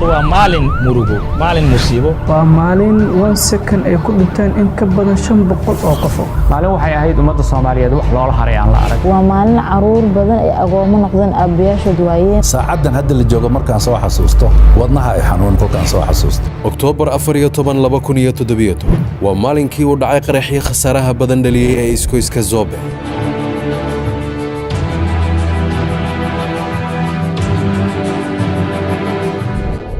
Waa maalin murugo, maalin musiibo. Waa maalin one second ay ku dhinteen in ka badan 500 oo qofo. Maalin waxay ahayd ummadda Soomaaliyeed wax loola haray aan la arag. Waa maalin caruur badan ay agoomo noqdeen, aabbayaashood waayeen. Saacaddan hadda la joogo markaan soo xasuusto, wadnaha ay xanuun kolkaan soo xasuusto. Oktoobar 14, 2017 waa maalinkii uu dhacay qaraxii khasaaraha badan dhaliyey ee iskoyska Zoobe.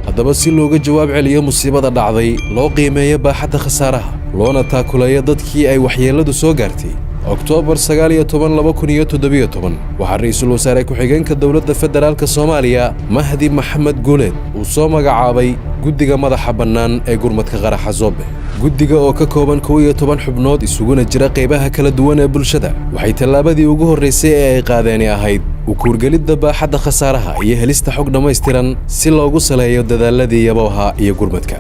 Haddaba, si looga jawaab celiyo musiibada dhacday, loo qiimeeyo baaxadda khasaaraha, loona taakuleeyo dadkii ay waxyeelladu soo gaartay, Oktoobar 19, 2017 waxaa ra'iisul wasaare ku-xigeenka dowladda federaalka Soomaaliya, Mahdi Maxamed Guuleed, uu soo magacaabay guddiga madaxa bannaan ee gurmadka qaraxa Zoobe. Guddiga oo ka kooban 11 xubnood, isuguna jira qaybaha kala duwan ee bulshada, waxay tallaabadii ugu horraysay ee ay qaadeeni ahayd u kuurgelidda baaxadda khasaaraha iyo helista xog dhammaystiran si loogu saleeyo dadaaladii yabooha iyo gurmadka.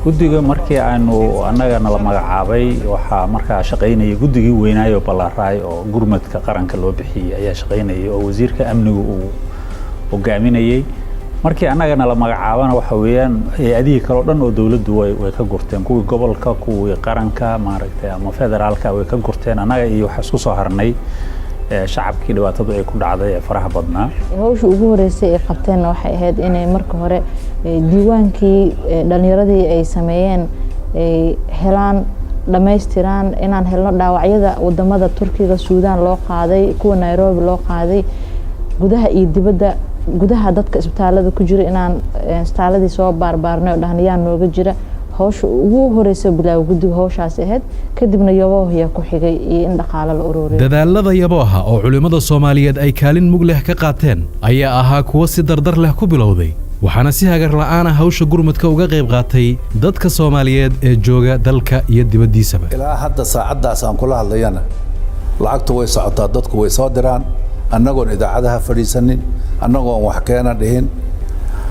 Guddiga markii aanu annaga nala magacaabay, waxaa markaa shaqaynayay guddigii weynaayo ballaaraay oo gurmadka qaranka loo bixiyey ayaa shaqaynayay, oo wasiirka amnigu uu hogaaminayey. Markii annaga nala magacaabana, waxa weeyaan hay-adihii kale o dhan oo dowladdu way ka gurteen, kuwii gobolka, kuwii qaranka maaragtay ama federaalka way ka gurteen. Annaga iyo waxaa isku soo harnay shacabkii dhibaatadu ay ku dhacday ee faraha badnaa. Hawsha ugu horeysay ay qabteenna waxay ahayd inay marka hore diiwaankii dhalinyaradii ay sameeyeen ay helaan, dhammaystiraan, inaan helno dhaawacyada wadamada Turkiga, Suudaan loo qaaday, kuwa Nairobi loo qaaday, gudaha iyo dibadda, gudaha dadka isbitaalada ku jira, inaan isbitaaladii soo baarbaarnay oo dhahna yaa nooga jira. Hawsha ugu horeysa bilaawa guddiga hawshaasi ahayd. Kadibna yaboohyaa ku xigay iyo in dhaqaalo la ururiyo. Dadaalada yabooha oo culimmada Soomaaliyeed ay kaalin mug leh ka qaateen ayaa ahaa kuwo si dardar leh ku bilowday, waxaana si hagar la'aana hawsha gurmadka uga qayb qaatay dadka Soomaaliyeed ee jooga dalka iyo dibaddiisaba. Ilaa hadda saacaddaas aan kula hadlayana lacagtu way socotaa, dadku way soo diraan, annagoon idaacadaha fadhiisanin, annagoon wax keena dhihin.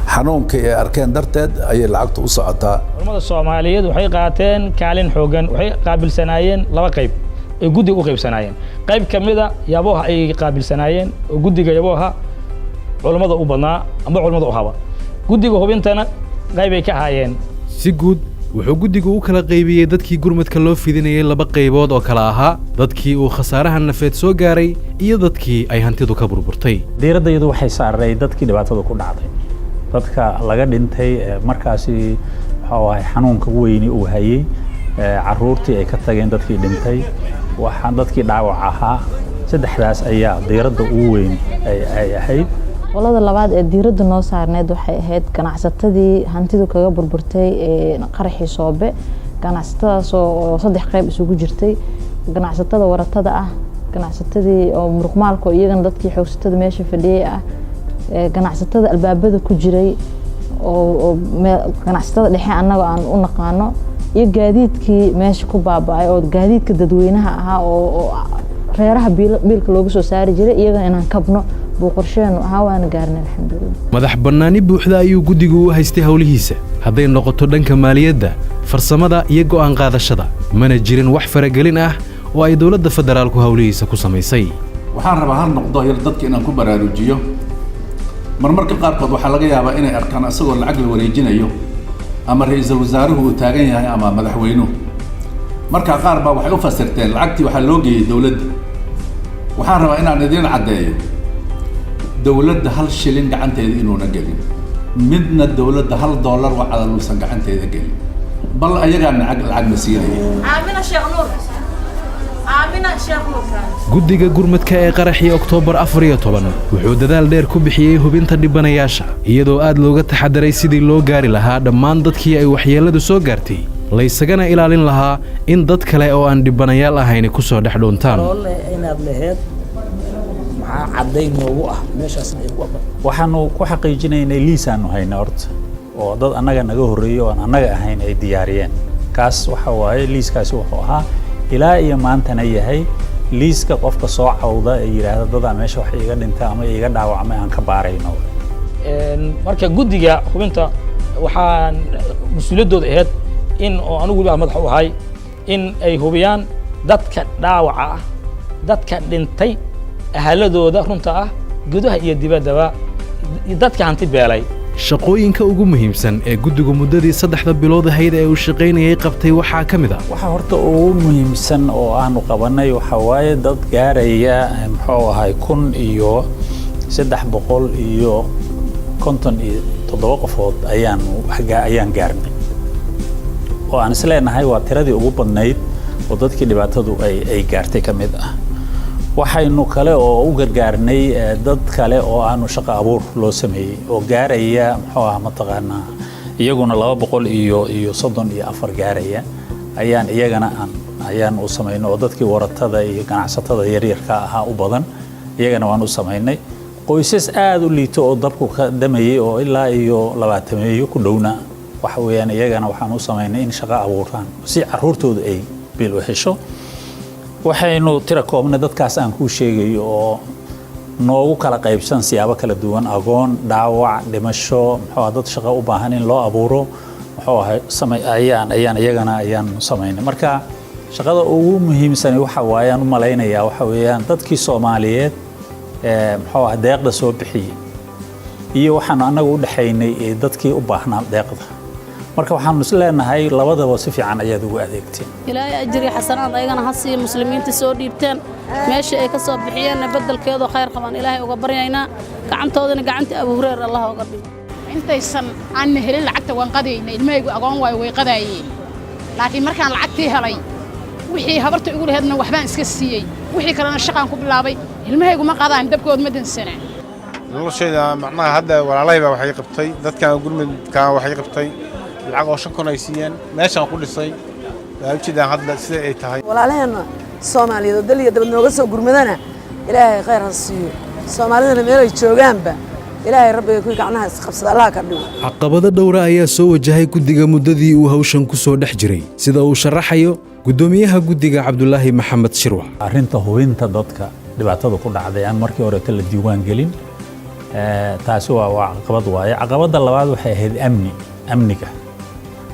Xanuunkii ay arkeen darteed ayay lacagtu u socotaa. Culamada Soomaaliyeed waxay qaateen kaalin xooggan. Waxay qaabilsanaayeen laba qayb ay guddiga u qaybsanaayeen. Qayb ka mida yabooha ayay qaabilsanaayeen, oo guddiga yabooha culammada u badnaa ama culammada u haba. Guddiga hubintana qaybay ka ahaayeen. Si guud wuxuu guddigu u kala qaybiyey dadkii gurmadka loo fidinayay laba qaybood oo kala ahaa dadkii uu khasaaraha nafeed soo gaaray iyo dadkii ay hantidu ka burburtay. Diiradda iyadu waxay saaray dadkii dhibaatada ku dhacday, dadka laga dhintay markaasi muxuu ahay xanuunka weyni uu hayey, caruurtii ay ka tageen dadkii dhintay, waxaa dadkii dhaawac ahaa. Saddexdaas ayaa diiradda ugu weyn ay ahayd. Qolada labaad ee diiradda noo saarneyd waxay ahayd ganacsatadii hantidu kaga burburtay qaraxii Soobe. Ganacsatadaas oo saddex qayb isugu jirtay: ganacsatada waratada ah, ganacsatadii oo muruqmaalka oo iyagana dadkii xoogsatada meesha fadhiyey ah, ganacsatada albaabada ku jiray oo ganacsatada dhexe annaga aan u naqaano, iyo gaadiidkii meesha ku baaba'ay oo gaadiidka dadweynaha ahaa oo reeraha biilka looga soo saari jiray, iyagana inaan kabno buu qorsheenu ahaa. Waana gaarnay, alxamdulilah. Madax bannaani buuxda ayuu guddigu u haystay howlihiisa, hadday noqoto dhanka maaliyadda, farsamada iyo go'aan qaadashada. Mana jirin wax faragelin ah oo ay dowladda federaalku howlihiisa ku samaysay. Waxaan rabaa hal noqdo yar dadka inaan ku baraarujiyo. Marmarka qaarkood waxaa laga yaabaa inay arkaan isagoo lacag la wareejinayo ama ra-iisul wasaaruhu uu taagan yahay ama madaxweynuhu. Marka qaar baa waxay u fasirteen lacagtii waxaa loo geeyey dowladda. Waxaan rabaa inaan idiin caddeeyo dowladda hal shilin gacanteeda inuuna gelin, midna dowladda hal dollar wacadaluusan gacanteeda gelin, bal ayagaa lacag na siinaya. Aamina Sheekh Nuur, Aamina Sheekh Nuur. Guddiga gurmadka ee qaraxii Oktoobar 14 wuxuu dadaal dheer ku bixiyey hubinta dhibanayaasha, iyadoo aad looga taxadaray sidii loo gaari lahaa dhammaan dadkii ay waxyeelladu soo gaartay, laysagana ilaalin lahaa in dad kale oo aan dhibanayaal ahayni ku soo dhex dhuuntaan. Aloole inaad laheyd, maxaa caddayn noogu ah meeshaasna ay ku Waxaanu ku xaqiijinaynay liisaanu hayna horta, oo dad annaga naga horreeyey oo aan annaga ahayn ay diyaariyeen. Kaas waxa waaye liiskaasi wuxuu ahaa ilaa iyo maantana yahay liiska qofka soo cawda ee yidhaahda dadaa meesha wax iiga dhinta ama iiga dhaawacmay aan ka baarayno. Marka guddiga hubinta waxaan mas-uuliyaddooda ahayd in oo anigu weliba madax u ahay in ay hubiyaan dadka dhaawaca ah, dadka dhintay ahaladooda runta ah, gudaha iyo dibaddaba, dadka hanti beelay. Shaqooyinka ugu muhiimsan ee guddigu muddadii 3da bilood ahayd ee uu shaqaynayay qabtay waxaa ka mid ah: Waxa horta ugu muhiimsan oo aanu qabanay waxaa waaye dad gaaraya, muxuu ahay, 1357 qofood ayaanu ayaan gaarnay, oo aan isleenahay waa tiradii ugu badnayd oo dadkii dhibaatadu ay gaartay ka mid ah. Waxaynu kale oo u gargaarnay dad kale oo aanu shaqo abuur loo sameeyey oo gaaraya, muxuu ah, mataqaanaa, iyaguna 234 gaaraya ayaan iyagana aan ayaan u samaynay, oo dadkii waratada iyo ganacsatada yaryarka ahaa u badan. Iyagana waan u samaynay. Qoysas aada u liito oo dabku ka damayay oo ilaa iyo 20-meeyo ku dhowna, waxa weeyaan, iyagana waxaan u samaynay in shaqo abuuraan si caruurtoodu ay biil u hesho. Waxaynu tira koobnay dadkaas aan kuu sheegayo oo noogu kala qaybsan siyaabo kala duwan: agoon, dhaawac, dhimasho, muxuu ah, dad shaqo u baahan in loo abuuro, muxuu ahay, samay ayaan ayaan iyagana ayaan samaynay. Marka shaqada ugu muhiimsani waxa waayaan u malaynayaa waxa weeyaan dadkii Soomaaliyeed ee, muxuu ah, deeqda soo bixiyey iyo waxaanu annagu u dhexaynay ee dadkii u baahnaa deeqda. Marka waxaanu is leenahay labadaba si fiican ayaad ugu adeegteen. Ilaahay ajri xasanaad ayagana ha siiyo muslimiinta soo dhiibteen. Meesha ay ka soo bixiyeenna beddelkeedoo khayr qabaan Ilaahay uga baryaynaa. Gacantoodana gacanta Abu Hureer Allah uga dhigo. Intaysan aanna helin lacagta waan qadaynay. Ilmahaygu agoon waayo, way qadaayeen. Laakiin markaan lacagtii helay, wixii habarta igu laheedna waxbaan iska siiyey, wixii kalena shaqaan ku bilaabay. Ilmahaygu ma qadaan, dabkood ma dansanaa. Noloshayda macnaha hadda walaalahayba waxay qabtay, dadkan gurmudkan waxay qabtay lacag oo 5000 ay siiyeen, meeshaan ku dhisay. Waa ujeedaan hadda sida ay tahay. Walaalaheenna Soomaaliyeed oo dal iyo dabad nooga soo gurmadana Ilaahay khayr ha siiyo. Soomaalidana meel ay joogaanba Ilaahay rabbiga kuwii gacnaha isqabsada Allaha ka dhigo. Caqabado dhowra ayaa soo wajahay guddiga muddadii uu hawshan ku soo dhex jiray, sida uu sharaxayo guddoomiyaha guddiga, Cabdulaahi Maxamed Shirwac. Arrinta hubinta dadka dhibaatada ku dhacday aan markii horeeto la diiwaan gelin, taasi waa caqabad waaye. Caqabadda labaad waxay ahayd amniga.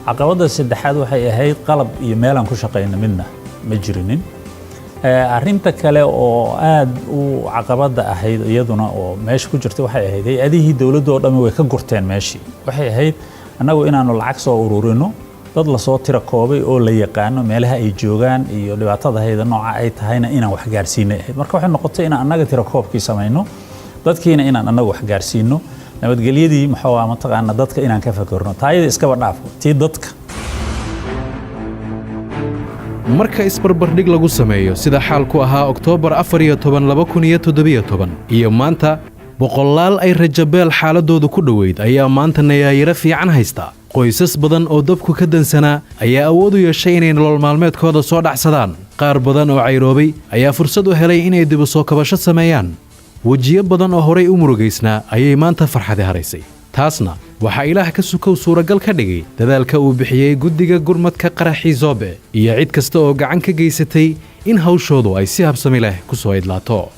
Caqabadda saddexaad waxay ahayd qalab iyo meelaan ku shaqayno midna ma jirinin. Arrinta kale oo aad u caqabadda ahayd iyaduna oo meesha ku jirta waxay ahayd hay-adihii dowladda oo dhammi way ka gurteen meeshii. Waxay ahayd annagu inaanu lacag soo ururino, dad lasoo tira koobay oo la yaqaano meelaha ay joogaan iyo dhibaatada hayda nooca ay tahayna inaan wax gaarsiinay ahayd. Marka waxay noqotay inaan annaga tira koobkii samayno, dadkiina inaan annagu wax gaarsiino, nabadgelyadii, muxuu ah, mataqaana, dadka inaan ka fakerno, taayada iskaba dhaafo, tii dadka. Marka isbarbardhig lagu sameeyo sida xaalku ahaa Oktoobar 14, 2017 iyo maanta, boqolaal ay rajabeel xaaladoodu ku dhoweyd ayaa maanta nayaayiro fiican haysta. Qoysas badan oo dabku ka dansanaa ayaa awood u yeeshay inay nolol maalmeedkooda soo dhacsadaan. Qaar badan oo cayroobay ayaa fursad u helay inay dibu soo kabasho sameeyaan. Wejiyo badan oo horay u murugaysnaa ayay maanta farxadi haraysay. Taasna waxaa Ilaah ka sukow suuragal ka dhigay dadaalka uu bixiyey guddiga gurmadka qaraxii Zoobe iyo cid kasta oo gacan ka geysatay in hawshoodu ay si habsami leh ku soo idlaato.